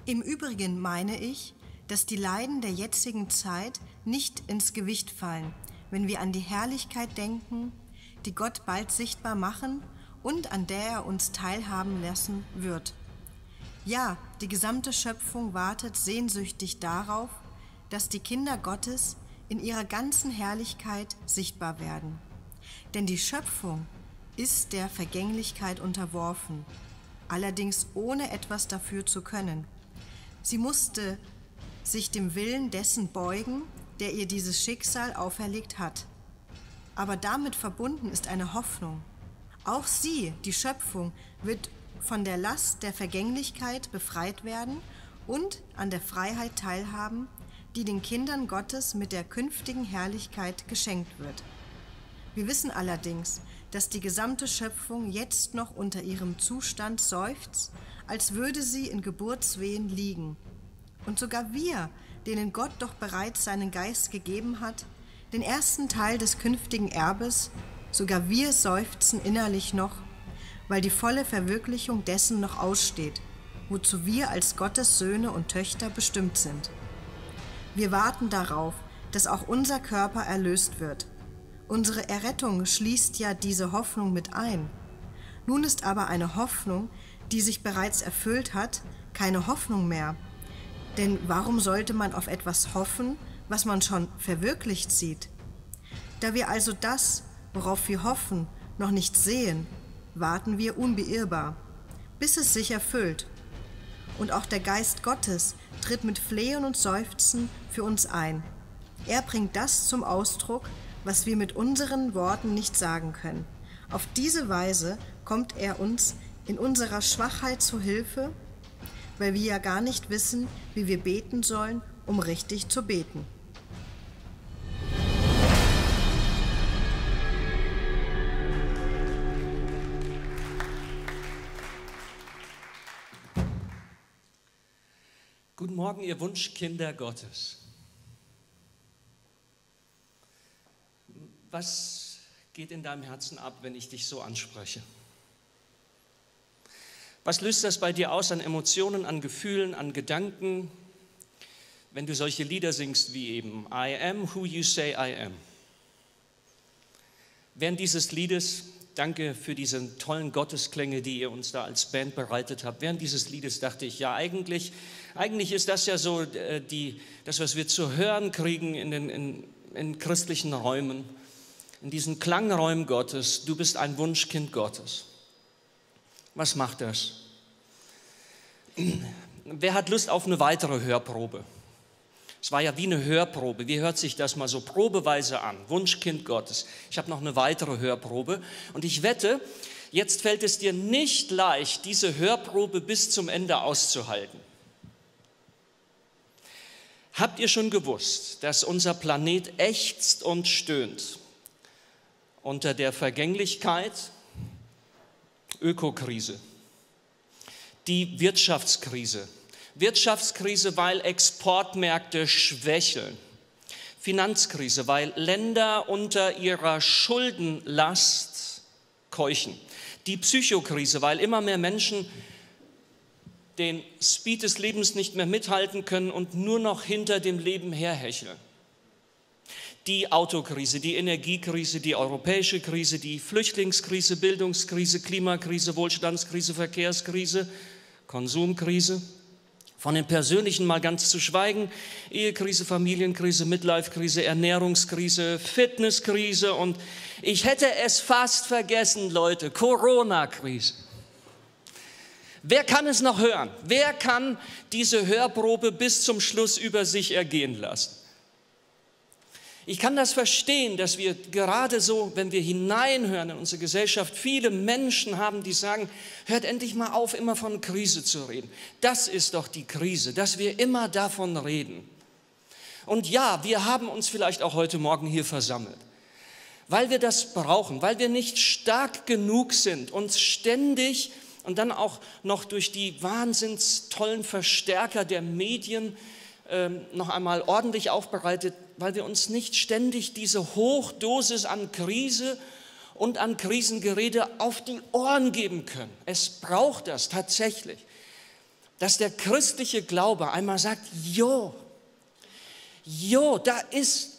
Im Übrigen meine ich, dass die Leiden der jetzigen Zeit nicht ins Gewicht fallen, wenn wir an die Herrlichkeit denken, die Gott bald sichtbar machen und an der er uns teilhaben lassen wird. Ja, die gesamte Schöpfung wartet sehnsüchtig darauf, dass die Kinder Gottes in ihrer ganzen Herrlichkeit sichtbar werden. Denn die Schöpfung ist der Vergänglichkeit unterworfen, allerdings ohne etwas dafür zu können. Sie musste sich dem Willen dessen beugen, der ihr dieses Schicksal auferlegt hat. Aber damit verbunden ist eine Hoffnung. Auch sie, die Schöpfung, wird von der Last der Vergänglichkeit befreit werden und an der Freiheit teilhaben, die den Kindern Gottes mit der künftigen Herrlichkeit geschenkt wird. Wir wissen allerdings, dass die gesamte Schöpfung jetzt noch unter ihrem Zustand seufzt, als würde sie in Geburtswehen liegen. Und sogar wir, denen Gott doch bereits seinen Geist gegeben hat, den ersten Teil des künftigen Erbes, sogar wir seufzen innerlich noch, weil die volle Verwirklichung dessen noch aussteht, wozu wir als Gottes Söhne und Töchter bestimmt sind. Wir warten darauf, dass auch unser Körper erlöst wird. Unsere Errettung schließt ja diese Hoffnung mit ein. Nun ist aber eine Hoffnung, die sich bereits erfüllt hat, keine Hoffnung mehr. Denn warum sollte man auf etwas hoffen, was man schon verwirklicht sieht? Da wir also das, worauf wir hoffen, noch nicht sehen, warten wir unbeirrbar, bis es sich erfüllt. Und auch der Geist Gottes tritt mit Flehen und Seufzen für uns ein. Er bringt das zum Ausdruck, was wir mit unseren Worten nicht sagen können. Auf diese Weise kommt er uns in unserer Schwachheit zu Hilfe, weil wir ja gar nicht wissen, wie wir beten sollen, um richtig zu beten. Guten Morgen, ihr Wunschkinder Gottes. Was geht in deinem Herzen ab, wenn ich dich so anspreche? Was löst das bei dir aus an Emotionen, an Gefühlen, an Gedanken, wenn du solche Lieder singst wie eben I am who you say I am? Während dieses Liedes, danke für diese tollen Gottesklänge, die ihr uns da als Band bereitet habt, während dieses Liedes dachte ich, ja eigentlich ist das ja so das, was wir zu hören kriegen in christlichen Räumen, in diesen Klangräumen Gottes, du bist ein Wunschkind Gottes. Was macht das? Wer hat Lust auf eine weitere Hörprobe? Es war ja wie eine Hörprobe. Wie hört sich das mal so probeweise an? Wunschkind Gottes. Ich habe noch eine weitere Hörprobe und ich wette, jetzt fällt es dir nicht leicht, diese Hörprobe bis zum Ende auszuhalten. Habt ihr schon gewusst, dass unser Planet ächzt und stöhnt unter der Vergänglichkeit, Ökokrise, die Wirtschaftskrise, weil Exportmärkte schwächeln, Finanzkrise, weil Länder unter ihrer Schuldenlast keuchen, die Psychokrise, weil immer mehr Menschen den Speed des Lebens nicht mehr mithalten können und nur noch hinter dem Leben herhecheln. Die Autokrise, die Energiekrise, die europäische Krise, die Flüchtlingskrise, Bildungskrise, Klimakrise, Wohlstandskrise, Verkehrskrise, Konsumkrise. Von den persönlichen mal ganz zu schweigen, Ehekrise, Familienkrise, Midlife-Krise, Ernährungskrise, Fitnesskrise und ich hätte es fast vergessen, Leute, Corona-Krise. Wer kann es noch hören? Wer kann diese Hörprobe bis zum Schluss über sich ergehen lassen? Ich kann das verstehen, dass wir gerade so, wenn wir hineinhören in unsere Gesellschaft, viele Menschen haben, die sagen, hört endlich mal auf, immer von Krise zu reden. Das ist doch die Krise, dass wir immer davon reden. Und ja, wir haben uns vielleicht auch heute Morgen hier versammelt, weil wir das brauchen, weil wir nicht stark genug sind, uns ständig und dann auch noch durch die wahnsinns tollen Verstärker der Medien noch einmal ordentlich aufbereitet, weil wir uns nicht ständig diese Hochdosis an Krise und an Krisengerede auf die Ohren geben können. Es braucht das tatsächlich. dass der christliche Glaube einmal sagt, jo,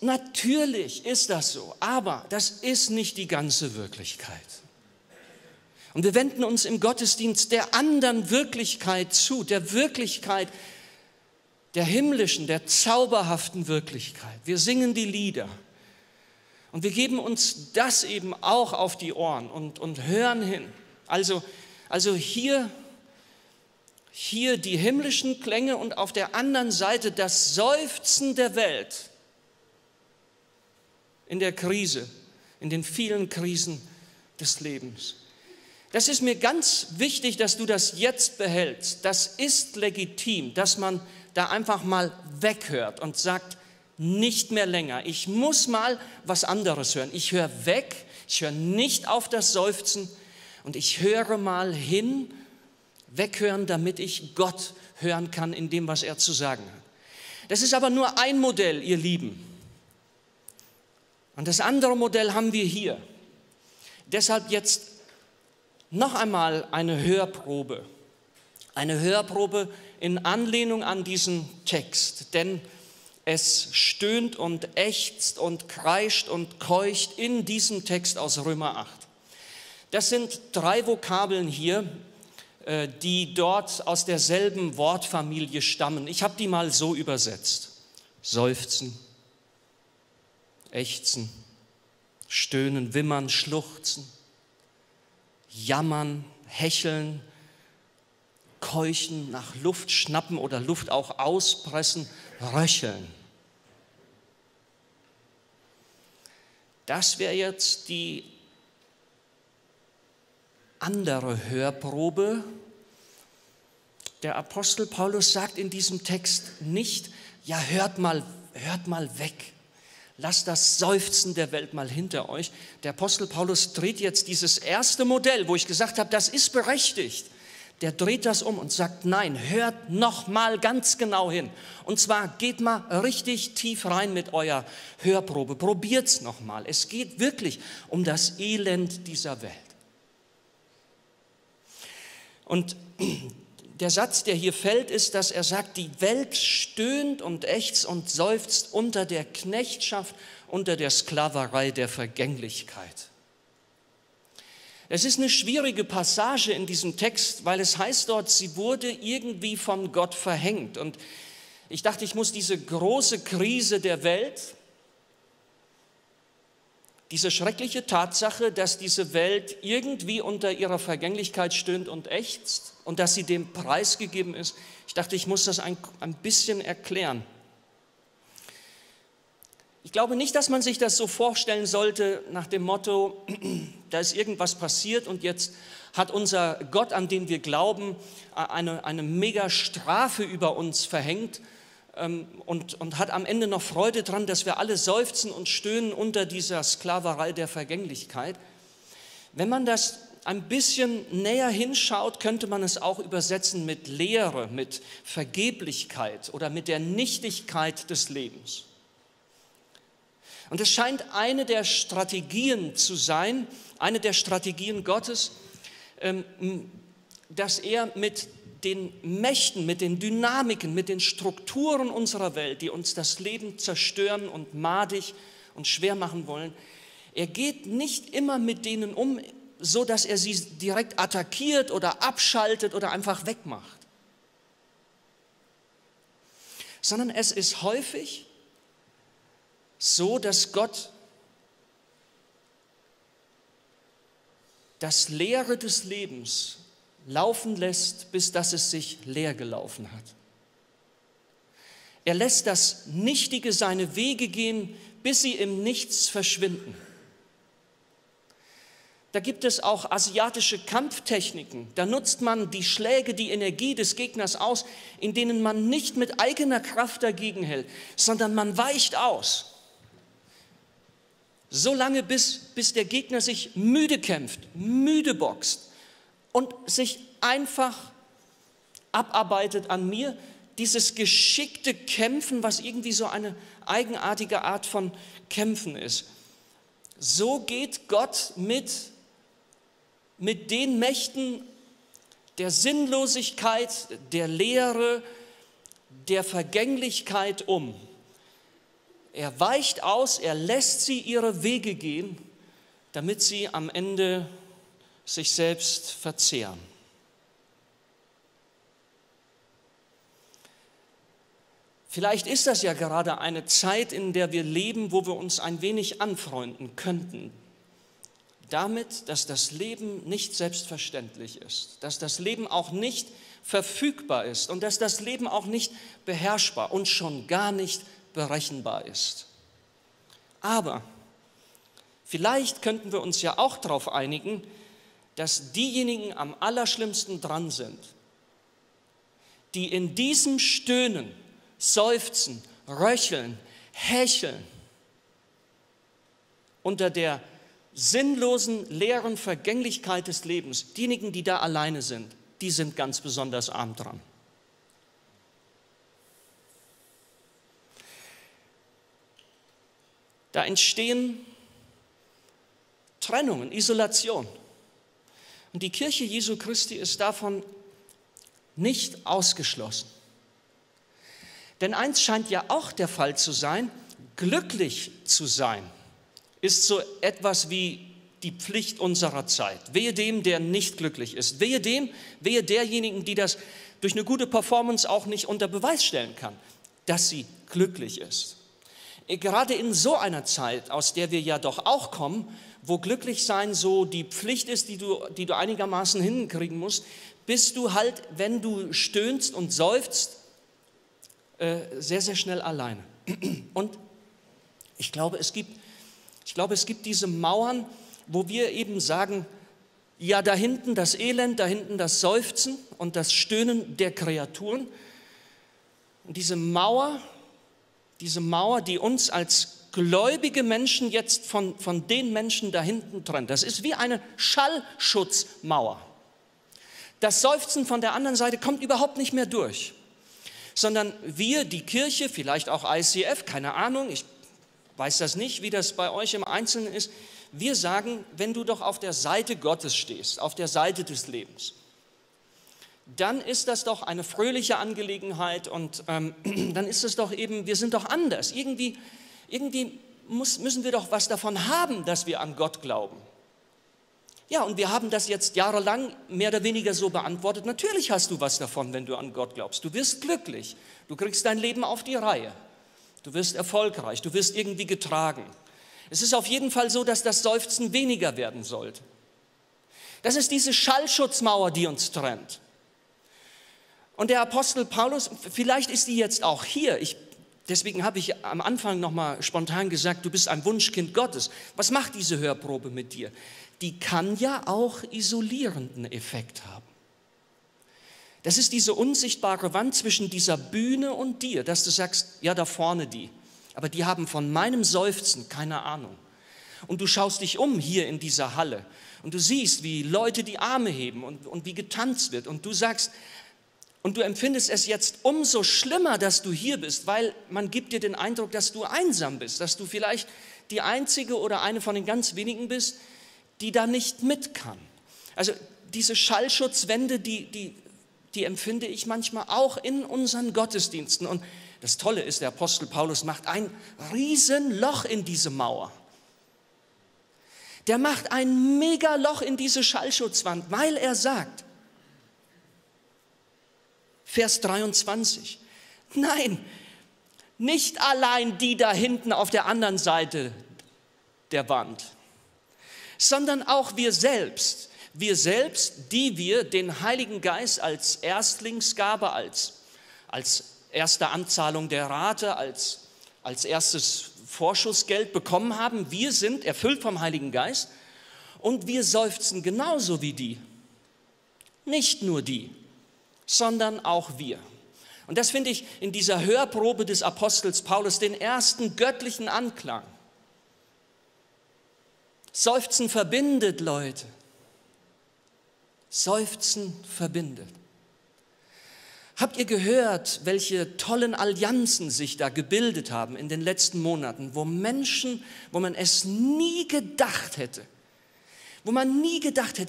natürlich ist das so, aber das ist nicht die ganze Wirklichkeit. Und wir wenden uns im Gottesdienst der anderen Wirklichkeit zu, der Wirklichkeit der himmlischen, der zauberhaften Wirklichkeit. Wir singen die Lieder und wir geben uns das eben auch auf die Ohren und hören hin. Also hier die himmlischen Klänge und auf der anderen Seite das Seufzen der Welt in der Krise, in den vielen Krisen des Lebens. Das ist mir ganz wichtig, dass du das jetzt behältst. Das ist legitim, dass man da einfach mal weghört und sagt, nicht mehr länger. Ich muss mal was anderes hören. Ich höre weg, ich höre nicht auf das Seufzen und ich höre mal hin, weghören, damit ich Gott hören kann in dem, was er zu sagen hat. Das ist aber nur ein Modell, ihr Lieben. Und das andere Modell haben wir hier. Deshalb jetzt noch einmal eine Hörprobe in Anlehnung an diesen Text, denn es stöhnt und ächzt und kreischt und keucht in diesem Text aus Römer 8. Das sind 3 Vokabeln hier, die dort aus derselben Wortfamilie stammen. Ich habe die mal so übersetzt. Seufzen, ächzen, stöhnen, wimmern, schluchzen, jammern, hecheln, keuchen, nach Luft schnappen oder Luft auch auspressen, röcheln. Das wäre jetzt die andere Hörprobe. Der Apostel Paulus sagt in diesem Text nicht, ja hört mal weg. Lasst das Seufzen der Welt mal hinter euch. Der Apostel Paulus dreht jetzt dieses erste Modell, wo ich gesagt habe, das ist berechtigt. Der dreht das um und sagt, nein, hört noch mal ganz genau hin. Und zwar geht mal richtig tief rein mit eurer Hörprobe. Probiert's noch mal. Es geht wirklich um das Elend dieser Welt. Und der Satz, der hier fällt, ist, dass er sagt, die Welt stöhnt und ächzt und seufzt unter der Knechtschaft, unter der Sklaverei der Vergänglichkeit. Es ist eine schwierige Passage in diesem Text, weil es heißt dort, sie wurde irgendwie von Gott verhängt. Und ich dachte, ich muss diese große Krise der Welt, diese schreckliche Tatsache, dass diese Welt irgendwie unter ihrer Vergänglichkeit stöhnt und ächzt und dass sie dem preisgegeben ist, ich dachte, ich muss das ein bisschen erklären. Ich glaube nicht, dass man sich das so vorstellen sollte nach dem Motto, da ist irgendwas passiert und jetzt hat unser Gott, an den wir glauben, eine mega Strafe über uns verhängt und hat am Ende noch Freude dran, dass wir alle seufzen und stöhnen unter dieser Sklaverei der Vergänglichkeit. Wenn man das ein bisschen näher hinschaut, könnte man es auch übersetzen mit Leere, mit Vergeblichkeit oder mit der Nichtigkeit des Lebens. Und es scheint eine der Strategien zu sein, eine der Strategien Gottes, dass er mit den Mächten, mit den Dynamiken, mit den Strukturen unserer Welt, die uns das Leben zerstören und madig und schwer machen wollen, er geht nicht immer mit denen um, so dass er sie direkt attackiert oder abschaltet oder einfach wegmacht. Sondern es ist häufig so, dass Gott das Leere des Lebens laufen lässt, bis dass es sich leer gelaufen hat. Er lässt das Nichtige seine Wege gehen, bis sie im Nichts verschwinden. Da gibt es auch asiatische Kampftechniken. Da nutzt man die Schläge, die Energie des Gegners aus, in denen man nicht mit eigener Kraft dagegen hält, sondern man weicht aus. So lange, bis der Gegner sich müde kämpft, müde boxt und sich einfach abarbeitet an mir. Dieses geschickte Kämpfen, was irgendwie so eine eigenartige Art von Kämpfen ist. So geht Gott mit den Mächten, der Sinnlosigkeit, der Leere, der Vergänglichkeit um. Er weicht aus, er lässt sie ihre Wege gehen, damit sie am Ende sich selbst verzehren. Vielleicht ist das ja gerade eine Zeit, in der wir leben, wo wir uns ein wenig anfreunden könnten. Damit, dass das Leben nicht selbstverständlich ist, dass das Leben auch nicht verfügbar ist und dass das Leben auch nicht beherrschbar und schon gar nicht berechenbar ist. Aber vielleicht könnten wir uns ja auch darauf einigen, dass diejenigen am allerschlimmsten dran sind, die in diesem Stöhnen, Seufzen, Röcheln, Hecheln unter der sinnlosen, leeren Vergänglichkeit des Lebens, diejenigen, die da alleine sind, die sind ganz besonders arm dran. Da entstehen Trennungen, Isolation. Und die Kirche Jesu Christi ist davon nicht ausgeschlossen. Denn eins scheint ja auch der Fall zu sein, glücklich zu sein ist so etwas wie die Pflicht unserer Zeit. Wehe dem, der nicht glücklich ist. Wehe derjenigen, die das durch eine gute Performance auch nicht unter Beweis stellen kann, dass sie glücklich ist. Gerade in so einer Zeit, aus der wir ja doch auch kommen, wo glücklich sein so die Pflicht ist, die du einigermaßen hinkriegen musst, bist du halt, wenn du stöhnst und seufzt, sehr, sehr schnell alleine. Und ich glaube, es gibt diese Mauern, wo wir eben sagen, ja, da hinten das Elend, da hinten das Seufzen und das Stöhnen der Kreaturen. Und diese Mauer, die uns als gläubige Menschen jetzt von den Menschen da hinten trennt, das ist wie eine Schallschutzmauer. Das Seufzen von der anderen Seite kommt überhaupt nicht mehr durch, sondern wir, die Kirche, vielleicht auch ICF, keine Ahnung, ich weiß das nicht, wie das bei euch im Einzelnen ist, wir sagen, wenn du doch auf der Seite Gottes stehst, auf der Seite des Lebens, dann ist das doch eine fröhliche Angelegenheit und dann ist es doch eben, wir sind doch anders. Irgendwie müssen wir doch was davon haben, dass wir an Gott glauben. Ja, und wir haben das jetzt jahrelang mehr oder weniger so beantwortet. Natürlich hast du was davon, wenn du an Gott glaubst. Du wirst glücklich, du kriegst dein Leben auf die Reihe, du wirst erfolgreich, du wirst irgendwie getragen. Es ist auf jeden Fall so, dass das Seufzen weniger werden sollte. Das ist diese Schallschutzmauer, die uns trennt. Und der Apostel Paulus, vielleicht ist die jetzt auch hier. Deswegen habe ich am Anfang nochmal spontan gesagt, du bist ein Wunschkind Gottes. Was macht diese Hörprobe mit dir? Die kann ja auch isolierenden Effekt haben. Das ist diese unsichtbare Wand zwischen dieser Bühne und dir, dass du sagst, ja, da vorne die. Aber die haben von meinem Seufzen keine Ahnung. Und du schaust dich um hier in dieser Halle und du siehst, wie Leute die Arme heben und wie getanzt wird. Und du sagst, und du empfindest es jetzt umso schlimmer, dass du hier bist, weil man gibt dir den Eindruck, dass du einsam bist, dass du vielleicht die einzige oder eine von den ganz wenigen bist, die da nicht mit kann. Also diese Schallschutzwände, die empfinde ich manchmal auch in unseren Gottesdiensten. Und das Tolle ist, der Apostel Paulus macht ein Riesenloch in diese Mauer. Der macht ein Megaloch in diese Schallschutzwand, weil er sagt, Vers 23, nein, nicht allein die da hinten auf der anderen Seite der Wand, sondern auch wir selbst, die wir den Heiligen Geist als Erstlingsgabe, als erste Anzahlung der Rate, als erstes Vorschussgeld bekommen haben, wir sind erfüllt vom Heiligen Geist und wir seufzen genauso wie die. Nicht nur die, sondern auch wir. Und das finde ich in dieser Hörprobe des Apostels Paulus den ersten göttlichen Anklang. Seufzen verbindet, Leute. Seufzen verbindet. Habt ihr gehört, welche tollen Allianzen sich da gebildet haben in den letzten Monaten, wo Menschen, wo man es nie gedacht hätte,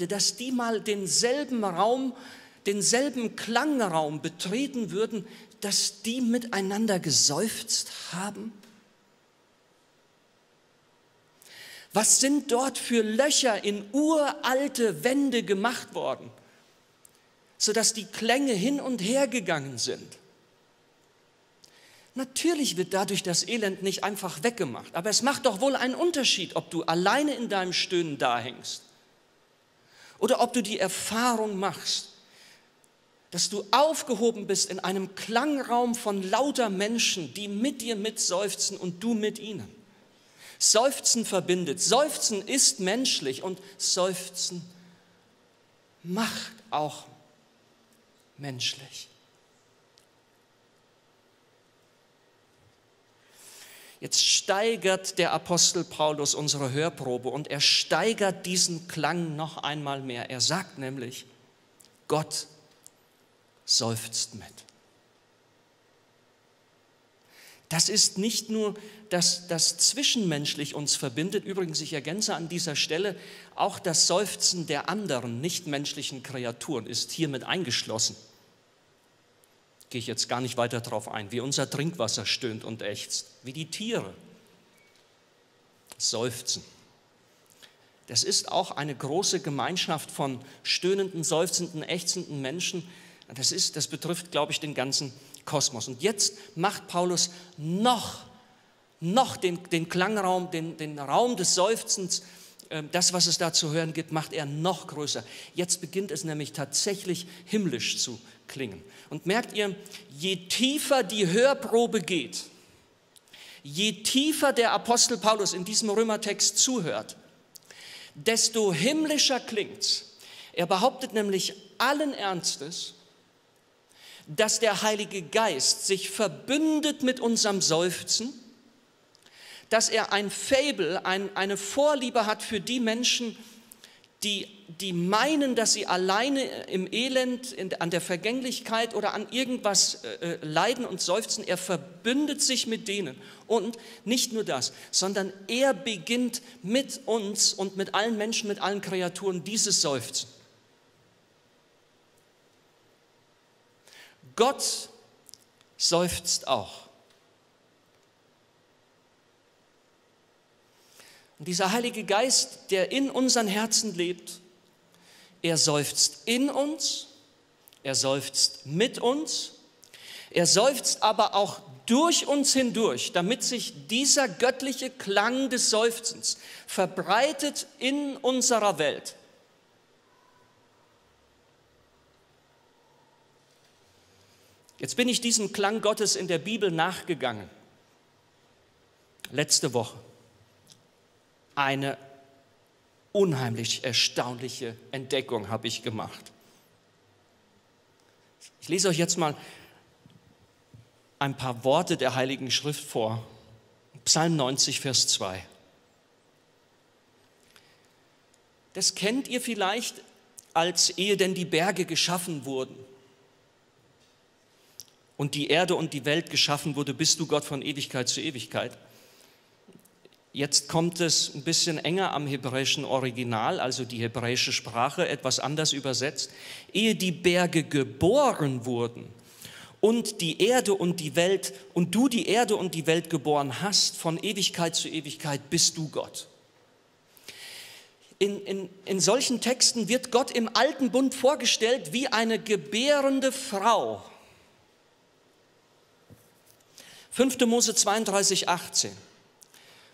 dass die mal denselben Raum denselben Klangraum betreten würden, dass die miteinander geseufzt haben? Was sind dort für Löcher in uralte Wände gemacht worden, sodass die Klänge hin und her gegangen sind? Natürlich wird dadurch das Elend nicht einfach weggemacht, aber es macht doch wohl einen Unterschied, ob du alleine in deinem Stöhnen dahängst oder ob du die Erfahrung machst, dass du aufgehoben bist in einem Klangraum von lauter Menschen, die mit dir mitseufzen und du mit ihnen. Seufzen verbindet, Seufzen ist menschlich und Seufzen macht auch menschlich. Jetzt steigert der Apostel Paulus unsere Hörprobe und er steigert diesen Klang noch einmal mehr. Er sagt nämlich, Gott seufzt mit. Das ist nicht nur, dass das zwischenmenschlich uns verbindet, übrigens, ich ergänze an dieser Stelle, auch das Seufzen der anderen nichtmenschlichen Kreaturen ist hiermit eingeschlossen. Gehe ich jetzt gar nicht weiter darauf ein, wie unser Trinkwasser stöhnt und ächzt, wie die Tiere seufzen. Das ist auch eine große Gemeinschaft von stöhnenden, seufzenden, ächzenden Menschen. Das betrifft, glaube ich, den ganzen Kosmos. Und jetzt macht Paulus noch den Klangraum, den Raum des Seufzens, das, was es da zu hören gibt, macht er noch größer. Jetzt beginnt es nämlich tatsächlich himmlisch zu klingen. Und merkt ihr, je tiefer die Hörprobe geht, je tiefer der Apostel Paulus in diesem Römertext zuhört, desto himmlischer klingt's. Er behauptet nämlich allen Ernstes, dass der Heilige Geist sich verbündet mit unserem Seufzen, dass er ein Faible, eine Vorliebe hat für die Menschen, die meinen, dass sie alleine im Elend, an der Vergänglichkeit oder an irgendwas leiden und seufzen. Er verbündet sich mit denen. Und nicht nur das, sondern er beginnt mit uns und mit allen Menschen, mit allen Kreaturen dieses Seufzen. Gott seufzt auch. Und dieser Heilige Geist, der in unseren Herzen lebt, er seufzt in uns, er seufzt mit uns, er seufzt aber auch durch uns hindurch, damit sich dieser göttliche Klang des Seufzens verbreitet in unserer Welt. Jetzt bin ich diesem Klang Gottes in der Bibel nachgegangen. Letzte Woche. Eine unheimlich erstaunliche Entdeckung habe ich gemacht. Ich lese euch jetzt mal ein paar Worte der Heiligen Schrift vor. Psalm 90, Vers 2. Das kennt ihr vielleicht, als ehe denn die Berge geschaffen wurden und die Erde und die Welt geschaffen wurde, bist du Gott von Ewigkeit zu Ewigkeit. Jetzt kommt es ein bisschen enger am hebräischen Original, also die hebräische Sprache, etwas anders übersetzt. Ehe die Berge geboren wurden und die Erde und die Welt, und du die Erde und die Welt geboren hast, von Ewigkeit zu Ewigkeit bist du Gott. In solchen Texten wird Gott im Alten Bund vorgestellt wie eine gebärende Frau. 5. Mose 32, 18.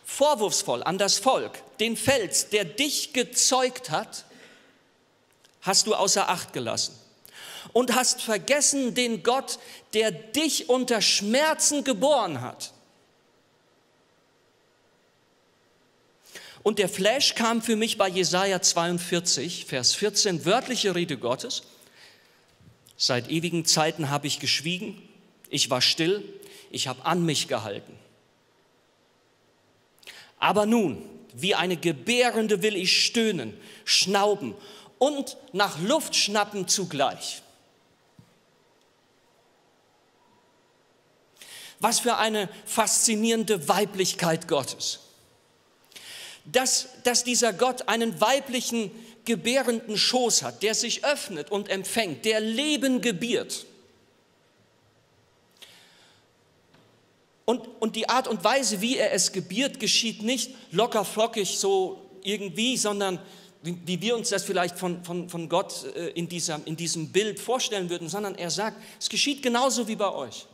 Vorwurfsvoll an das Volk, den Fels, der dich gezeugt hat, hast du außer Acht gelassen und hast vergessen den Gott, der dich unter Schmerzen geboren hat. Und der Flash kam für mich bei Jesaja 42, Vers 14, wörtliche Rede Gottes. Seit ewigen Zeiten habe ich geschwiegen, ich war still, ich habe an mich gehalten. Aber nun, wie eine Gebärende will ich stöhnen, schnauben und nach Luft schnappen zugleich. Was für eine faszinierende Weiblichkeit Gottes. Dass dieser Gott einen weiblichen gebärenden Schoß hat, der sich öffnet und empfängt, der Leben gebiert. Und die Art und Weise, wie er es gebiert, geschieht nicht locker flockig so irgendwie, sondern wie wir uns das vielleicht von Gott in diesem Bild vorstellen würden, sondern er sagt, es geschieht genauso wie bei euch.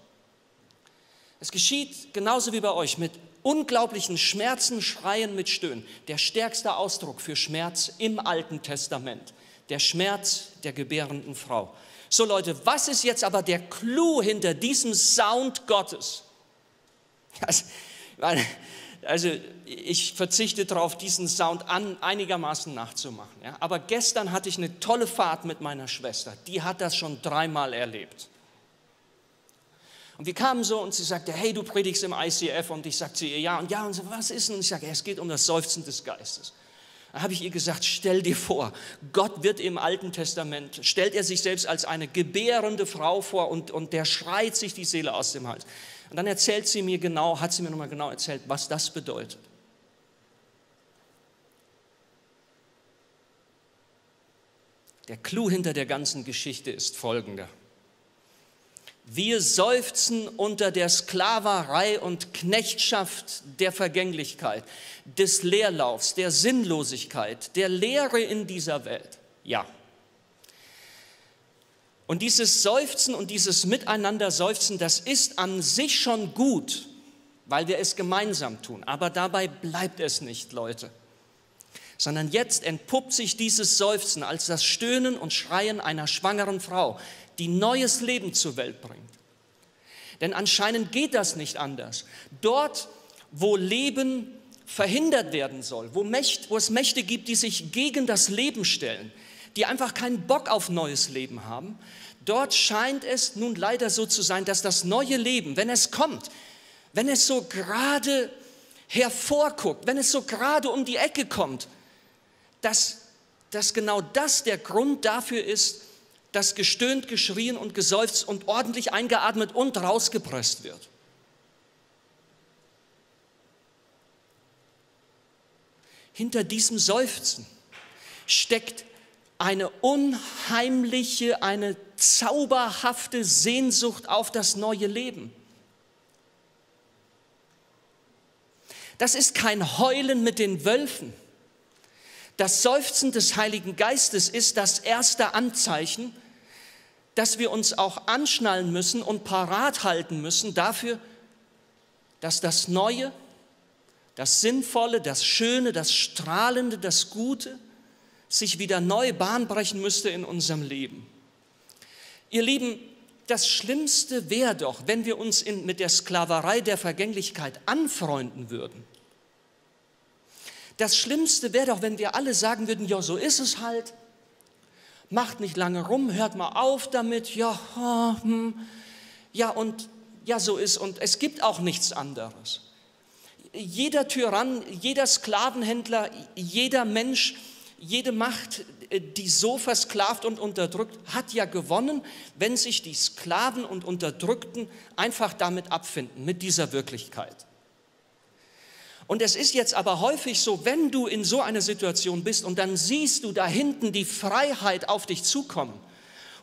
Es geschieht genauso wie bei euch mit unglaublichen Schmerzen, Schreien, mit Stöhnen. Der stärkste Ausdruck für Schmerz im Alten Testament, der Schmerz der gebärenden Frau. So Leute, was ist jetzt aber der Clou hinter diesem Sound Gottes? Also ich verzichte darauf, diesen Sound einigermaßen nachzumachen. Ja? Aber gestern hatte ich eine tolle Fahrt mit meiner Schwester. Die hat das schon 3-mal erlebt. Und wir kamen so und sie sagte, hey, du predigst im ICF. Und ich sagte zu ihr, ja. Und so, was ist denn? Und ich sage, es geht um das Seufzen des Geistes. Da habe ich ihr gesagt, stell dir vor, Gott wird im Alten Testament, stellt er sich selbst als eine gebärende Frau vor und der schreit sich die Seele aus dem Hals. Und dann hat sie mir nochmal genau erzählt, was das bedeutet. Der Clou hinter der ganzen Geschichte ist folgender. Wir seufzen unter der Sklaverei und Knechtschaft der Vergänglichkeit, des Leerlaufs, der Sinnlosigkeit, der Leere in dieser Welt. Ja. Und dieses Seufzen und dieses Miteinander-Seufzen, das ist an sich schon gut, weil wir es gemeinsam tun. Aber dabei bleibt es nicht, Leute. Sondern jetzt entpuppt sich dieses Seufzen als das Stöhnen und Schreien einer schwangeren Frau, die neues Leben zur Welt bringt. Denn anscheinend geht das nicht anders. Dort, wo Leben verhindert werden soll, wo es Mächte gibt, die sich gegen das Leben stellen, die einfach keinen Bock auf neues Leben haben, dort scheint es nun leider so zu sein, dass das neue Leben, wenn es kommt, wenn es so gerade hervorguckt, wenn es so gerade um die Ecke kommt, dass genau das der Grund dafür ist, dass gestöhnt, geschrien und geseufzt und ordentlich eingeatmet und rausgepresst wird. Hinter diesem Seufzen steckt eine unheimliche, eine zauberhafte Sehnsucht auf das neue Leben. Das ist kein Heulen mit den Wölfen. Das Seufzen des Heiligen Geistes ist das erste Anzeichen, dass wir uns auch anschnallen müssen und parat halten müssen dafür, dass das Neue, das Sinnvolle, das Schöne, das Strahlende, das Gute sich wieder neu Bahn brechen müsste in unserem Leben. Ihr Lieben, das Schlimmste wäre doch, wenn wir uns mit der Sklaverei der Vergänglichkeit anfreunden würden. Das Schlimmste wäre doch, wenn wir alle sagen würden, ja, so ist es halt, macht nicht lange rum, hört mal auf damit, ja, und ja, so ist, und es gibt auch nichts anderes. Jeder Tyrann, jeder Sklavenhändler, jeder Mensch, jede Macht, die so versklavt und unterdrückt, hat ja gewonnen, wenn sich die Sklaven und Unterdrückten einfach damit abfinden, mit dieser Wirklichkeit. Und es ist jetzt aber häufig so, wenn du in so einer Situation bist und dann siehst du da hinten die Freiheit auf dich zukommen,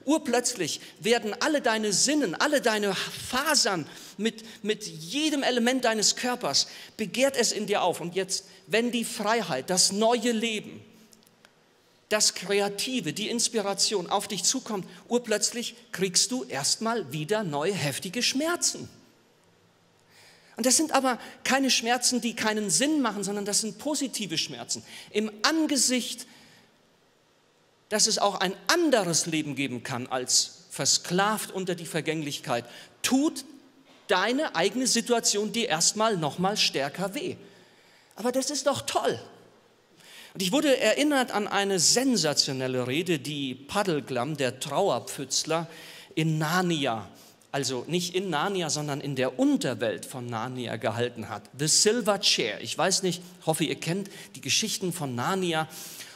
urplötzlich werden alle deine Sinnen, alle deine Fasern mit jedem Element deines Körpers, begehrt es in dir auf. Und jetzt, wenn die Freiheit, das neue Leben, das Kreative, die Inspiration auf dich zukommt, urplötzlich kriegst du erstmal wieder neue heftige Schmerzen. Und das sind aber keine Schmerzen, die keinen Sinn machen, sondern das sind positive Schmerzen. Im Angesicht, dass es auch ein anderes Leben geben kann als versklavt unter die Vergänglichkeit, tut deine eigene Situation dir erstmal nochmal stärker weh. Aber das ist doch toll. Und ich wurde erinnert an eine sensationelle Rede, die Puddlegum, der Trauerpfützler, in Narnia, also nicht in Narnia, sondern in der Unterwelt von Narnia gehalten hat. The Silver Chair. Ich weiß nicht, hoffe, ihr kennt die Geschichten von Narnia.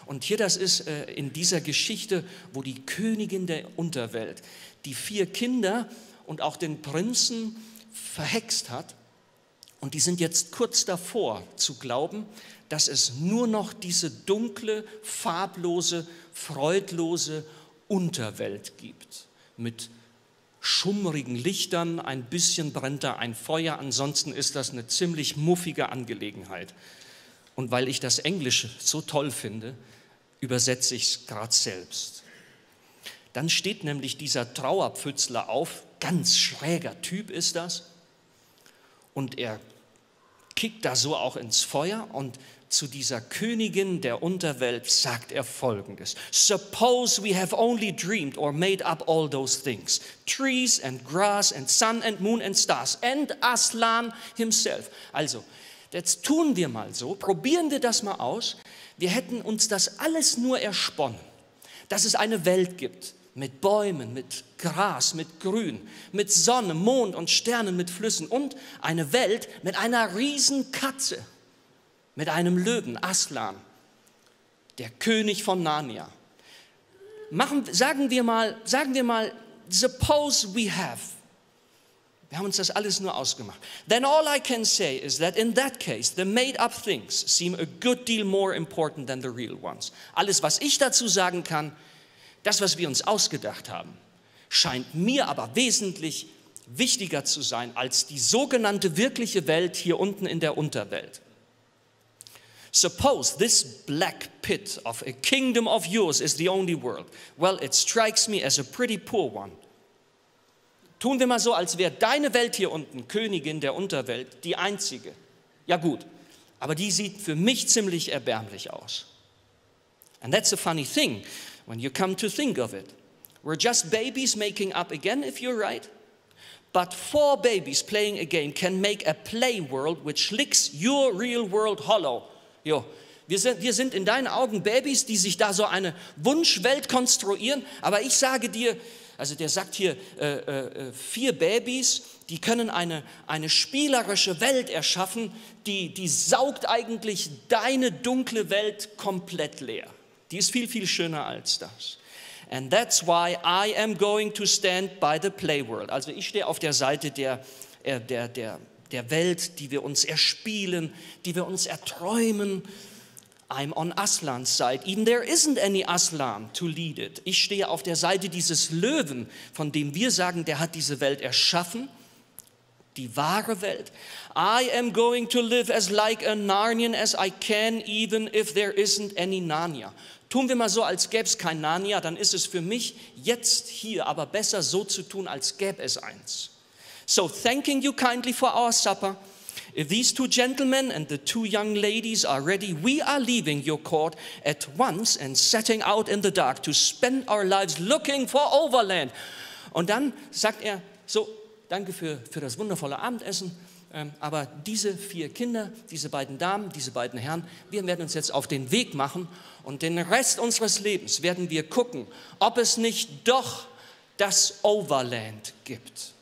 Und hier, das ist in dieser Geschichte, wo die Königin der Unterwelt die 4 Kinder und auch den Prinzen verhext hat. Und die sind jetzt kurz davor zu glauben, dass es nur noch diese dunkle, farblose, freudlose Unterwelt gibt. Mit schummrigen Lichtern, ein bisschen brennt da ein Feuer, ansonsten ist das eine ziemlich muffige Angelegenheit. Und weil ich das Englische so toll finde, übersetze ich es gerade selbst. Dann steht nämlich dieser Trauerpfützler auf, ganz schräger Typ ist das, und er kickt da so auch ins Feuer und zu dieser Königin der Unterwelt sagt er Folgendes: Suppose we have only dreamed or made up all those things, trees and grass and sun and moon and stars and Aslan himself. Also, jetzt tun wir mal so, probieren wir das mal aus, wir hätten uns das alles nur ersponnen, dass es eine Welt gibt mit Bäumen, mit Gras, mit Grün, mit Sonne, Mond und Sternen, mit Flüssen und eine Welt mit einer riesen Katze, mit einem Löwen, Aslan, der König von Narnia. Sagen wir mal, suppose we have. Wir haben uns das alles nur ausgemacht. Then all I can say is that in that case, the made-up things seem a good deal more important than the real ones. Alles, was ich dazu sagen kann, das, was wir uns ausgedacht haben, scheint mir aber wesentlich wichtiger zu sein als die sogenannte wirkliche Welt hier unten in der Unterwelt. Suppose this black pit of a kingdom of yours is the only world. Well, it strikes me as a pretty poor one. Tun wir mal so, als wäre deine Welt hier unten, Königin der Unterwelt, die einzige. Ja gut, aber die sieht für mich ziemlich erbärmlich aus. And that's a funny thing when you come to think of it. We're just babies making up again, if you're right. But 4 babies playing a game can make a play world which licks your real world hollow. Jo, wir sind in deinen Augen Babys, die sich da so eine Wunschwelt konstruieren, aber ich sage dir, also der sagt hier 4 Babys, die können eine spielerische Welt erschaffen, die saugt eigentlich deine dunkle Welt komplett leer. Die ist viel, viel schöner als das. And that's why I am going to stand by the play world. Also ich stehe auf der Seite der Welt, die wir uns erspielen, die wir uns erträumen. I'm on Aslan's side. Even there isn't any Aslan to lead it. Ich stehe auf der Seite dieses Löwen, von dem wir sagen, der hat diese Welt erschaffen, die wahre Welt. I am going to live as like a Narnian as I can, even if there isn't any Narnia. Tun wir mal so, als gäbe es kein Narnia, dann ist es für mich jetzt hier aber besser so zu tun, als gäbe es eins. So, thanking you kindly for our supper. If these 2 gentlemen and the 2 young ladies are ready, we are leaving your court at once and setting out in the dark to spend our lives looking for Overland. Und dann sagt er, so, danke für das wundervolle Abendessen, aber diese 4 Kinder, diese beiden Damen, diese beiden Herren, wir werden uns jetzt auf den Weg machen und den Rest unseres Lebens werden wir gucken, ob es nicht doch das Overland gibt.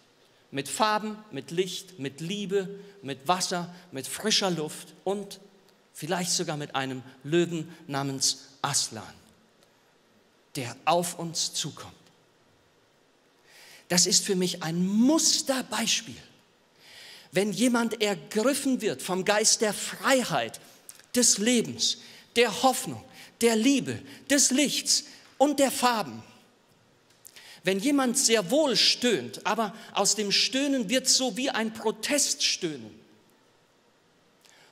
Mit Farben, mit Licht, mit Liebe, mit Wasser, mit frischer Luft und vielleicht sogar mit einem Löwen namens Aslan, der auf uns zukommt. Das ist für mich ein Musterbeispiel. Wenn jemand ergriffen wird vom Geist der Freiheit, des Lebens, der Hoffnung, der Liebe, des Lichts und der Farben. Wenn jemand sehr wohl stöhnt, aber aus dem Stöhnen wird so wie ein Proteststöhnen.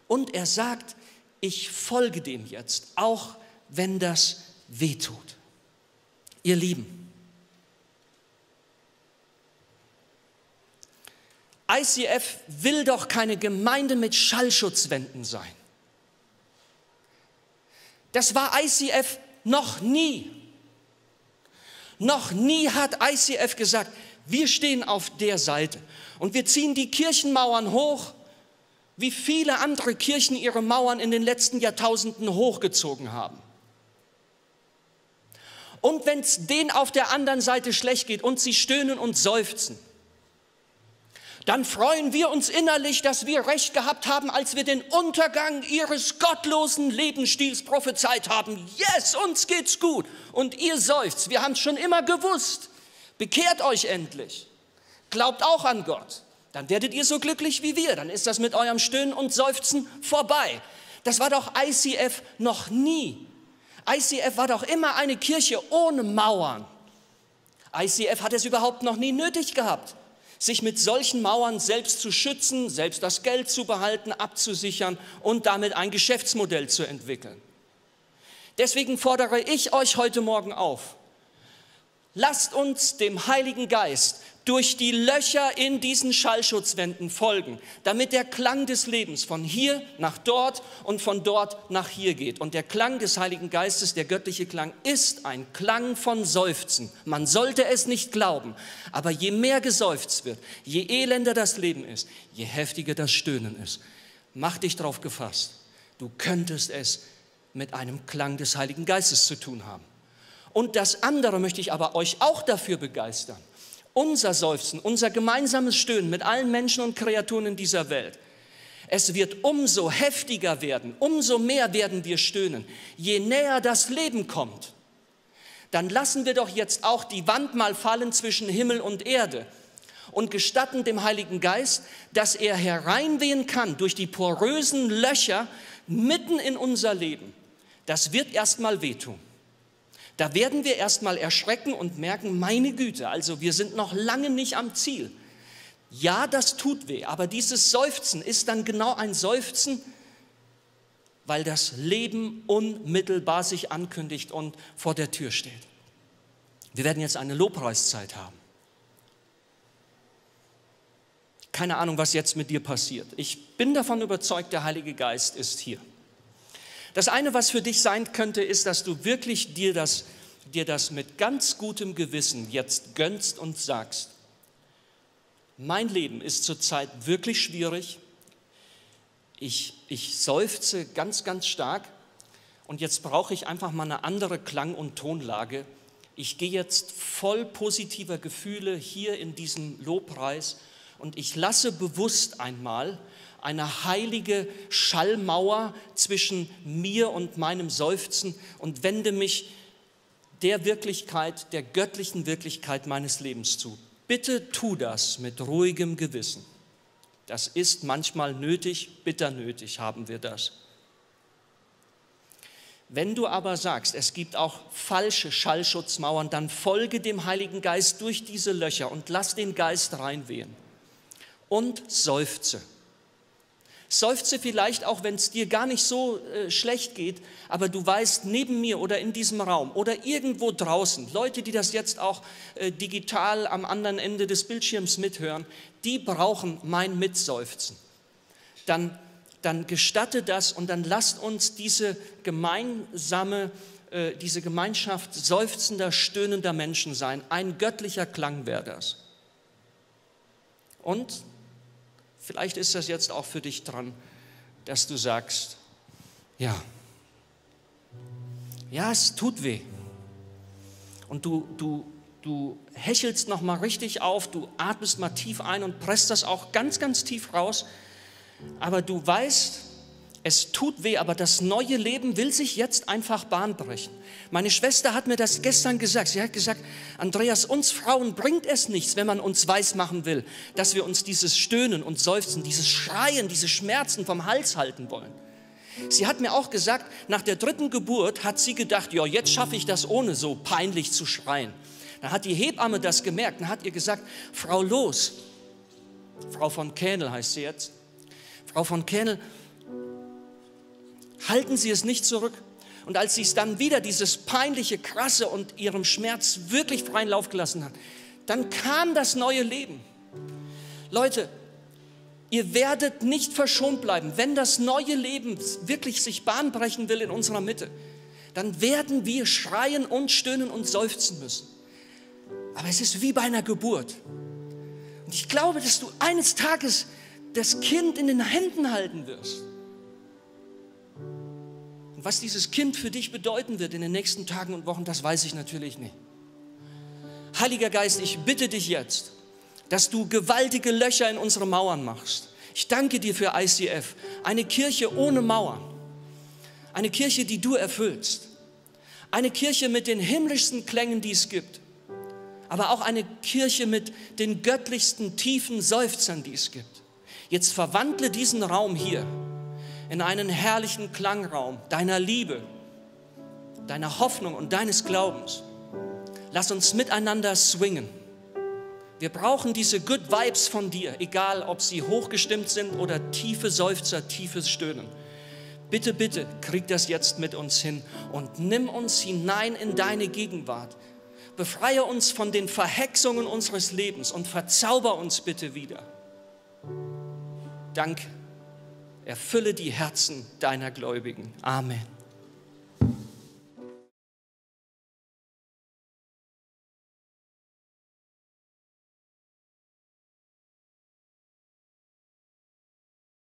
Und er sagt, ich folge dem jetzt, auch wenn das wehtut. Ihr Lieben, ICF will doch keine Gemeinde mit Schallschutzwänden sein. Das war ICF noch nie. Noch nie hat ICF gesagt, wir stehen auf der Seite und wir ziehen die Kirchenmauern hoch, wie viele andere Kirchen ihre Mauern in den letzten Jahrtausenden hochgezogen haben. Und wenn es denen auf der anderen Seite schlecht geht und sie stöhnen und seufzen, dann freuen wir uns innerlich, dass wir recht gehabt haben, als wir den Untergang ihres gottlosen Lebensstils prophezeit haben. Yes, uns geht's gut. Und ihr seufzt, wir haben es schon immer gewusst. Bekehrt euch endlich. Glaubt auch an Gott. Dann werdet ihr so glücklich wie wir. Dann ist das mit eurem Stöhnen und Seufzen vorbei. Das war doch ICF noch nie. ICF war doch immer eine Kirche ohne Mauern. ICF hat es überhaupt noch nie nötig gehabt, sich mit solchen Mauern selbst zu schützen, selbst das Geld zu behalten, abzusichern und damit ein Geschäftsmodell zu entwickeln. Deswegen fordere ich euch heute Morgen auf, lasst uns dem Heiligen Geist durch die Löcher in diesen Schallschutzwänden folgen, damit der Klang des Lebens von hier nach dort und von dort nach hier geht. Und der Klang des Heiligen Geistes, der göttliche Klang, ist ein Klang von Seufzen. Man sollte es nicht glauben, aber je mehr geseufzt wird, je elender das Leben ist, je heftiger das Stöhnen ist, mach dich darauf gefasst, du könntest es mit einem Klang des Heiligen Geistes zu tun haben. Und das andere möchte ich aber euch auch dafür begeistern. Unser Seufzen, unser gemeinsames Stöhnen mit allen Menschen und Kreaturen in dieser Welt. Es wird umso heftiger werden, umso mehr werden wir stöhnen, je näher das Leben kommt. Dann lassen wir doch jetzt auch die Wand mal fallen zwischen Himmel und Erde und gestatten dem Heiligen Geist, dass er hereinwehen kann durch die porösen Löcher mitten in unser Leben. Das wird erstmal wehtun. Da werden wir erstmal erschrecken und merken, meine Güte, also wir sind noch lange nicht am Ziel. Ja, das tut weh, aber dieses Seufzen ist dann genau ein Seufzen, weil das Leben unmittelbar sich ankündigt und vor der Tür steht. Wir werden jetzt eine Lobpreiszeit haben. Keine Ahnung, was jetzt mit dir passiert. Ich bin davon überzeugt, der Heilige Geist ist hier. Das eine, was für dich sein könnte, ist, dass du wirklich dir das mit ganz gutem Gewissen jetzt gönnst und sagst, mein Leben ist zurzeit wirklich schwierig, ich seufze ganz, ganz stark und jetzt brauche ich einfach mal eine andere Klang- und Tonlage. Ich gehe jetzt voll positiver Gefühle hier in diesem Lobpreis und ich lasse bewusst einmal eine heilige Schallmauer zwischen mir und meinem Seufzen und wende mich der Wirklichkeit, der göttlichen Wirklichkeit meines Lebens zu. Bitte tu das mit ruhigem Gewissen. Das ist manchmal nötig, bitter nötig haben wir das. Wenn du aber sagst, es gibt auch falsche Schallschutzmauern, dann folge dem Heiligen Geist durch diese Löcher und lass den Geist reinwehen und seufze. Seufze vielleicht auch, wenn es dir gar nicht so schlecht geht, aber du weißt, neben mir oder in diesem Raum oder irgendwo draußen, Leute, die das jetzt auch digital am anderen Ende des Bildschirms mithören, die brauchen mein Mitseufzen. Dann gestatte das und dann lasst uns diese Gemeinschaft seufzender, stöhnender Menschen sein. Ein göttlicher Klang wäre das. Und vielleicht ist das jetzt auch für dich dran, dass du sagst, ja, es tut weh. Und du hechelst nochmal richtig auf, du atmest mal tief ein und presst das auch ganz, ganz tief raus. Aber du weißt, es tut weh, aber das neue Leben will sich jetzt einfach Bahn brechen. Meine Schwester hat mir das gestern gesagt. Sie hat gesagt, Andreas, uns Frauen bringt es nichts, wenn man uns weismachen will, dass wir uns dieses Stöhnen und Seufzen, dieses Schreien, diese Schmerzen vom Hals halten wollen. Sie hat mir auch gesagt, nach der 3. Geburt hat sie gedacht, ja, jetzt schaffe ich das, ohne so peinlich zu schreien. Dann hat die Hebamme das gemerkt und hat ihr gesagt, Frau Loos, Frau von Kähnel heißt sie jetzt, Frau von Kähnel, halten Sie es nicht zurück. Und als sie es dann wieder, dieses peinliche, krasse und ihrem Schmerz wirklich freien Lauf gelassen hat, dann kam das neue Leben. Leute, ihr werdet nicht verschont bleiben. Wenn das neue Leben wirklich sich Bahn brechen will in unserer Mitte, dann werden wir schreien und stöhnen und seufzen müssen. Aber es ist wie bei einer Geburt. Und ich glaube, dass du eines Tages das Kind in den Händen halten wirst. Und was dieses Kind für dich bedeuten wird in den nächsten Tagen und Wochen, das weiß ich natürlich nicht. Heiliger Geist, ich bitte dich jetzt, dass du gewaltige Löcher in unsere Mauern machst. Ich danke dir für ICF, eine Kirche ohne Mauern, eine Kirche, die du erfüllst, eine Kirche mit den himmlischsten Klängen, die es gibt, aber auch eine Kirche mit den göttlichsten tiefen Seufzern, die es gibt. Jetzt verwandle diesen Raum hier in einen herrlichen Klangraum deiner Liebe, deiner Hoffnung und deines Glaubens. Lass uns miteinander swingen. Wir brauchen diese Good Vibes von dir, egal ob sie hochgestimmt sind oder tiefe Seufzer, tiefes Stöhnen. Bitte, bitte, krieg das jetzt mit uns hin und nimm uns hinein in deine Gegenwart. Befreie uns von den Verhexungen unseres Lebens und verzauber uns bitte wieder. Danke. Erfülle die Herzen deiner Gläubigen. Amen.